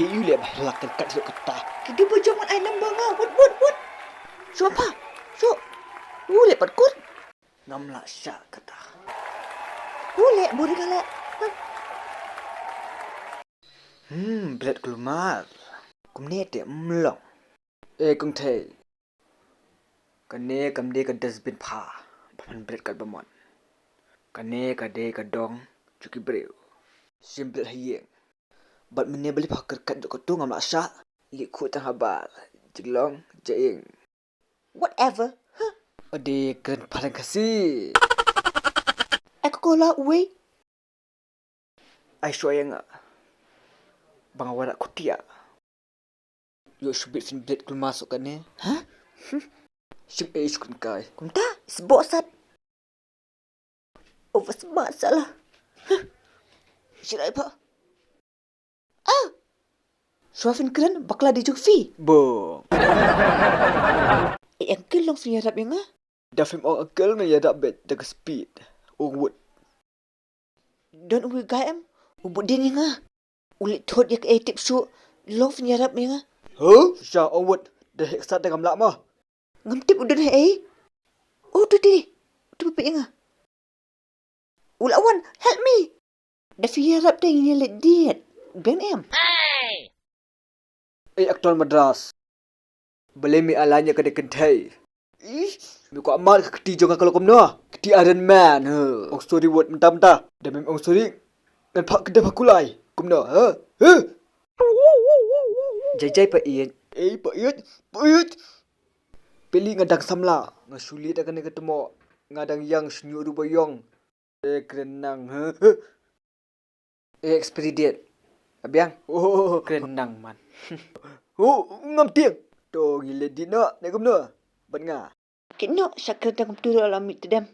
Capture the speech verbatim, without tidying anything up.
Yu le ba hla kan kat jok kata. Ki du ba jong ai number nga. What, what, what? Shu pa. Shu. U le pat kut. Ngam lah sha kata. U le buri ka le. Hmm, bret kulmar. Kumne te mlong. E kong thei. Kane kam dei ka dustbin pha. Ba phan bret kat ba mon. Kane ka dei ka dong jong ki briew. Shim bret ha ïing. Bad mynne ba lip ha kyrkat jong ka tu ngam lah shah. Lip khu tang habar. Jinglong jaing. Whatever. Huh? Ade kren phareng Khasi. Ai ka kola uwei. Ai shuwa ïa nga. Ba nga wanrah khutia. Ïoh shibit phin bret kulmar suk kane. Hah? Shim ei shu kynkai. Kumta, sboh sat. Over smart sala. Hah? Shirai pha. Ah! Shuwa phin kren, bakla dei jong phi. Bong. Ei uncle, long phin ïarap ïa nga. Da phim ong uncle, nga ïarap beit da ka speed. Ong wut. Don uwei u guy em u bud dien ïa nga. U leit thot ïa kaei tip shuh. Long phin ïarap ïa nga. Huh? Shisha, ong wut. Da heh sat da ngam lah ma. Ngam tip u don haei. U tu te. U tu peit ïa nga. U la wan, help me. Da phi ïarap te ngin ïaleit date. Biang em. Ei actor Madras. Balei me align ïa ka dei kynthei? Ih, me kwah mad ka kti jong nga ka long kumno? Kti Iron Man. Huh. Ong sorry wut mynta mynta. Da mem ong sorry. Ngan phah kdep ha kulai. Kumno? Huh? Huh? Jai jai pa ïeit. Ei pa ïeit. Pa ïeit. Peli nga dang samla. Nga shu leit da kane ka tmoh. Nga dang ïang shñiuh ruh ba ïong. Eh, kren nang, huh? Eh, expiry date. Abiang. Oh. Kren nang man. Oh, ngam tieng. To ngi leit date noh, ne kumno? Bad nga. Kit noh, sha kren tang kumtu ruh la mih tdem.